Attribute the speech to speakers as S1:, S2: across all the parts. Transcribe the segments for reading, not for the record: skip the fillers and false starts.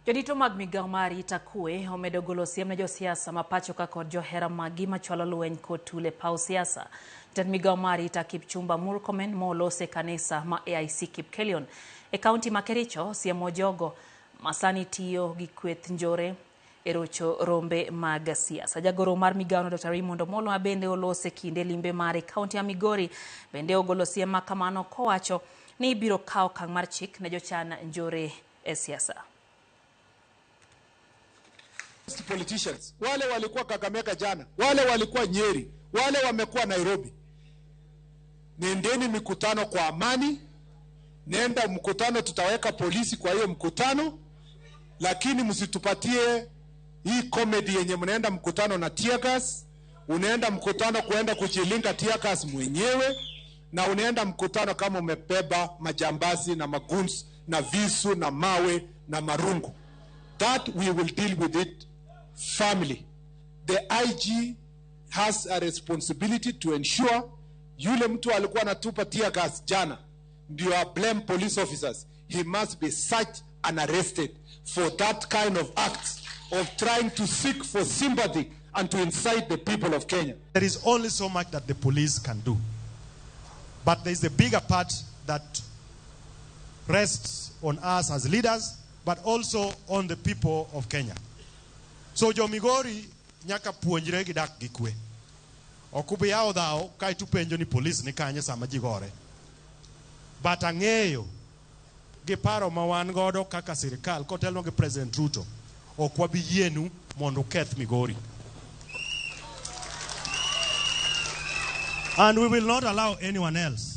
S1: Jodito mag migao mar arita kwe omedo golo siem ne josiasa ma pacho ka kod johera maggi machwalo lweny kod tule paw siasa. Jatend migao mar arita Kipchumba Murkomen ma olose kanisa ma AIC Kipkelion e kaunti ma Kericho siemo jogo masani tiyo gi kweth njore e rocho rombe mag siasa. Jagoro mar migawono Dr. Raymond Omolo ma bende olose kinde limbe mare e kaunti ya Migori bende ogolo siem ma kamano kowacho ni ibiro kawo okang' mar chik ne jochan njore e siasa.
S2: Politicians wale walikuwa Kakamega jana, wale walikuwa Nyeri, wale wamekuwa Nairobi, nendeni mikutano kwa amani. Nenda mkutano, tutaweka polisi kwa hiyo mkutano, lakini msitupatie hii comedy yenye mnaenda mkutano na tear gas, unaenda mkutano kuenda kujilinga tear gas mwenyewe, na unaenda mkutano kama umebeba majambazi na maguns na visu na mawe na marungu. That we will deal with it firmly. The IG has a responsibility to ensure yule mtu alikuwa anatupa tear gas jana ndio blame police officers. He must be searched and arrested for that kind of act of trying to seek for sympathy and to incite the people of Kenya.
S3: There is only so much that the police can do. But there is a bigger part that rests on us as leaders, but also on the people of Kenya. So jo Migori nyaka puonjre gi dak gi kwe. Ok ubi yawo dhawo kaeto upenjo ni police ni kanye sama ji gore. But ang'eyo gi paro ma wan godo kaka sirikal kotelnwa gi President Ruto, ok wabi yienu mondo uketh Migori. And we will not allow anyone else.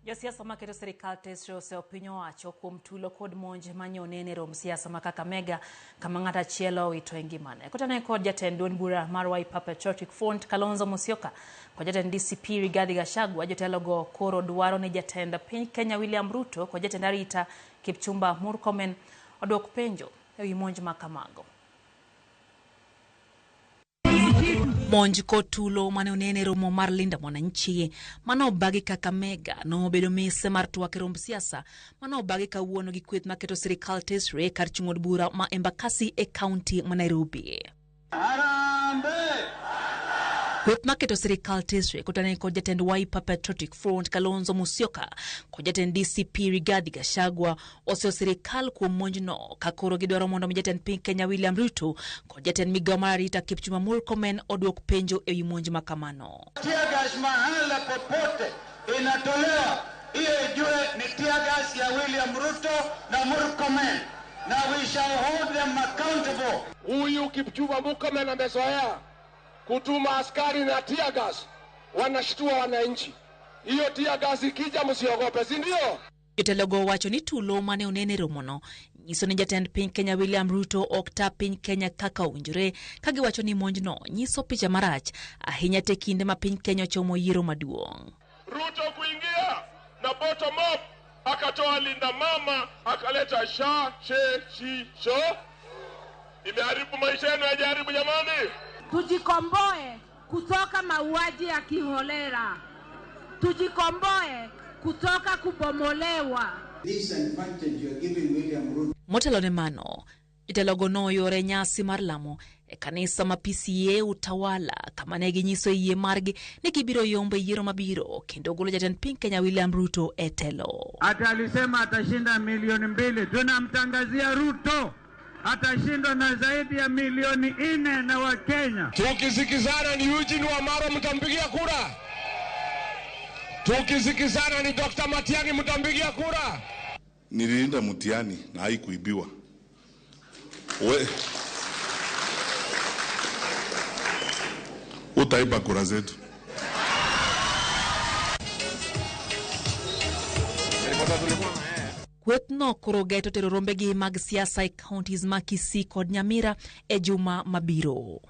S1: Josiasa maketo sirikal tesre oseyo piny owacho kuom tulo kod monj manyo nene romb siasa ma Kakamega kama ng'at achiel owito e ngimane. Kotene kod jatend duond bura mar Wiper Patriotic Front Kalonzo Musyoka kod jatend DCP Rigathi Gachagua, jotelogo koro dwaro ni jatend piny Kenya William Ruto kod jatend arita Kipchumba Murkomen oduok penjo ewi monj ma kamago. Monj kod tulo mane onene romo mar Linda Mwananchi mane obagi Kakamega nobedo mise mar twak e romb siasa mane obagi kawuono gi kweth maketo sirikal tesre kar chung' od bura ma Embakasi e kaunti ma Nairobi. Kweth maketo sirikal tesre kotane kod jatend Wiper Patriotic Front Kalonzo Musyoka kod jatend DCP Rigathi Gachagua oseyo sirikal kuom monjno ka koro gidwaro mondo mi jatend piny Kenya William Ruto kod jatend migao mar arita Kipchumba Murkomen oduok penjo ewi monj ma kamano.
S4: Tear gas mahala popote inatolewa, hiyo ijue ni tear gas ya William Ruto na Murkomen, na we shall hold them accountable.
S5: Huyu Kipchumba Murkomen amezoea kutuma askari na tear gas, wanashtua wananchi. Hiyo tear gas ikija, msiogope, si ndio?
S1: Jotelogo wacho ni tulo mane onene romono nyiso ni jatend piny Kenya William Ruto ok ta piny Kenya kaka owinjore, ka giwacho ni monjno nyiso picha marach ahinya te kinde ma piny Kenya ochomo yiero maduong'.
S5: Ruto kuingia na bottom up akatoa Linda Mama akaleta sha she shi sho, imeharibu maisha yenu, yajaribu jamani.
S6: Tujikomboe kutoka mauaji ya kiholela, tujikomboe kutoka kubomolewa.
S4: This advantage you are giving William Ruto.
S1: Motelo ne mano, jotelogo noyore nyasi mar lamo e kanisa ma PCEA Utawala kama ne ginyiso yie margi ni gibiro yombo e yiero mabiro kendo golo jatend piny Kenya William Ruto e telo.
S4: Ata alisema atashinda milioni 2, tunamtangazia Ruto atashindwa na zaidi ya milioni 4 na Wakenya.
S5: Tukisikizana ni Eugene Wamalwa, mtampigia kura. Tukisikizana ni Dr. Matiang'i, mtampigia kura.
S7: Nililinda mtihani na haikuibiwa. We utaiba kura zetu.
S1: Kwethno koro geto tero rombegi mag siasa e counties ma Kisii kod Nyamira e juma mabiro.